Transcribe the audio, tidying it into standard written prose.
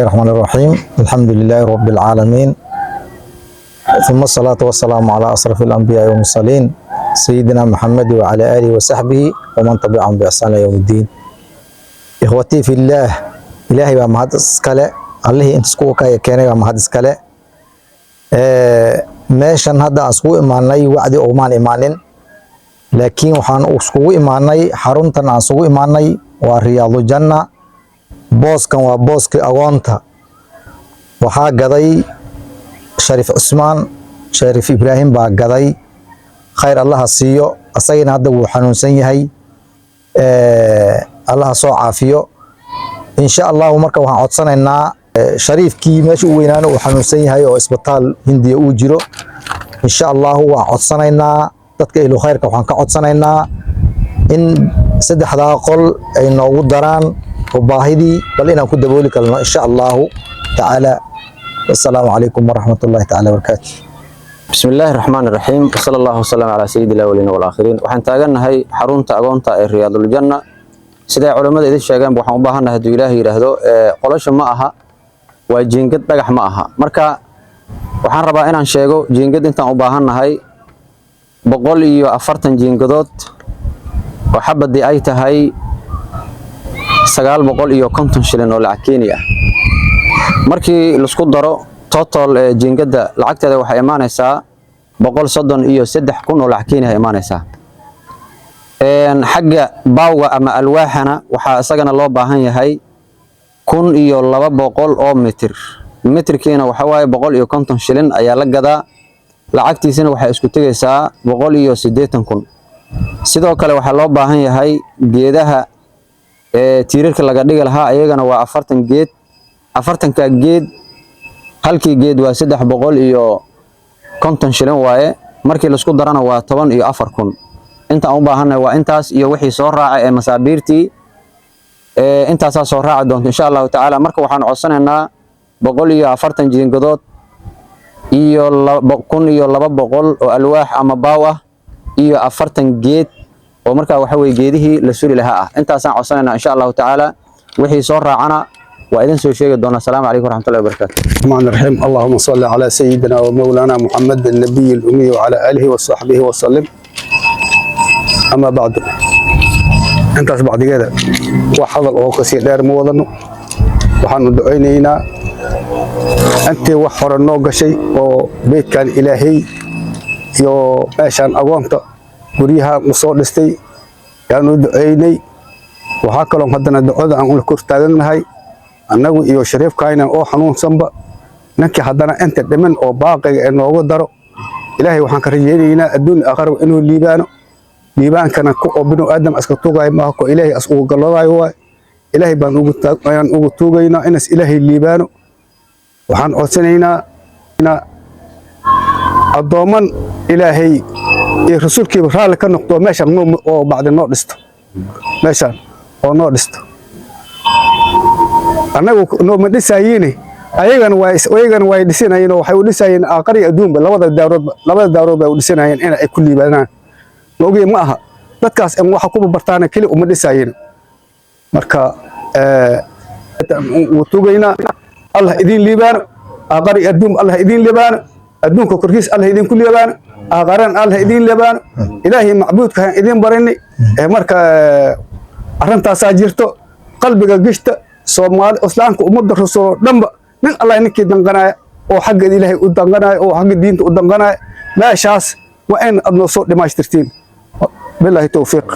الرحمن الرحيم، الحمد لله رب العالمين، ثم الصلاة والسلام على أشرف الأنبياء والمرسلين، سيدنا محمد وعلى آله وصحبه ومن تبعهم بإحسان إلى يوم الدين. إخوتي في الله، إلهي baa mahad iskale. Allihii inta iskugu kaya keenay baa mahad iskale. Meeshan hadda aan iskugu imaanay wacdi ugumaan imaanin, laakiin waxaan iskugu imaanay, xaruntan aan isugu imaanay waa Riyaadu Janna. Booskan waa booskii agoonta. Waxaa gaday Shariif Cusmaan Shariif Ibraahim baa gaday, khayr Allaha siiyo. Asagina hadda wuu xanuunsan yahay, Allaha soo caafiyo insha Allahu. Marka waxaan codsanaynaa, shariifkii meesha u weynaana uu xanuunsan yahay oo isbitaal Hindiya uu jiro. Insha Allahu waan codsanaynaa, dadka ehlu khayrka waxaan ka codsanaynaa in saddexdaa qol ay noogu daraan oo baahidii bal inaan ku dabooli karno insha Allahu tacaala. Wassalaamu calaykum waraxmat ullahi tacaala wabarakaatu. بسم الله الرحمن الرحيم، وصلى الله وسلم على سيد الأولين والآخرين. Waxaan taagannahay xarunta agoonta ee Riyaadul Janna. Sida culimada idin sheegeen, waxaan u baahannahay, hadduu Ilaahay yidhaahdo, qolasha ma aha, waa jiingad, dhagax ma aha. Marka waxaan rabaa inaan sheego jiingad intaan u baahannahay: 140 jiingadood oo xabadii ay tahay 950 shilin oo lacag Kenya ah. Markii laisku daro total ee jiingadda lacagteeda, waxay imaanaysaa 133,000 oo lacag Kenya imaanaysaa. Xagga baawga ama alwaaxana waxaa isagana loo baahan yahay 1200 oo mitir. Mitirkiina waxa waaye 150 shilin ayaa la gadaa, lacagtiisina waxay isku tegaysaa 180,000. Sidoo kale waxaa loo baahan yahay geedaha ee tiirarka laga dhigi lahaa, ayagana waa 40 geed. 40-ka geed, halkii geed waa 350 shilin waaye. Markii laisku darana waa 14,000. Intaan u baahannahay waa intaas iyo wixii soo raacay ee masaabiirtii ee intaasaa soo raaci doonto insha Allahu tacaala. Marka waxaan codsanaynaa 140 jiingadood iyo 1200 oo alwaax ama baaw ah iyo 40 geed oo markaa waxa weye geedihii la suri lahaa ah. Intaasaan codsanaynaa insha Allahu tacaala. Wixii soo raacana waa idin soo sheegi doonaa. Asalaamu calaykum waraxmatullahi wabarakaatu. الرحمن الرحيم، اللهم صل على سيدنا ومولانا محمد النبي الأمي وعلى آله وصحبه وسلم. أما بعد، intaas bacdigeeda wax hadal oo kasii dheer ma wadano. Waxaanu ducaynaynaa intii wax hore noo gashay oo beydkan Ilaahay iyo meeshaan agoonta guryaha u soo dhistay yaanu ducaynay. Waxaa kaloo haddana ducada aan ula kor taagannahay annagu iyo shariifkaynan oo xanuunsanba, ninkii haddana inta dhiman oo baaqiga ee noogu daro. Ilaahay waxaan ka rajaynaynaa adduun aakhiraba inuu liibaano. Liibaankana ku oo binu aadam iska tuugaayo maaha, ko Ilaahay as ugu galladaayo waay. Ilaahay baan ugu ayaan ugu tuugaynaa inas Ilaahay liibaano. Waxaan codsanaynaa addoomman Ilaahay iyo rasuulkiiba raalli ka noqdo meeshaan oo bacdi noo dhisto, meeshaan oo noo dhisto. Annagu nooma dhisayiine, ayagana way dhisanayeen oo waxay u dhisayeen aakhari adduunba. Labada daarood bay u dhisanayeen in ay ku liibaanaan. Ma ogey, ma aha dadkaas in waxa ku bartaana keli uma dhisayeen. Marka wuu tugaynaa, Allah idin liibaano, aakhari adduun Allah idin liibaano, adduunka korkiis Allah idinku liibaano, aakharan Allah idin liibaano. Ilaahay macbuudka han idin barini. Marka arrintaasaa jirto, qalbiga gishta Soomaali, Islaamka, ummadda Rasuul oo dhanba, nin Allah ninkii danqanaya oo xagga Ilaahay u danqanaya oo xagga diinta u danqanaya, meeshaas waa in aad noo soo dhamaystirtiin. Bilaahi towfiiq.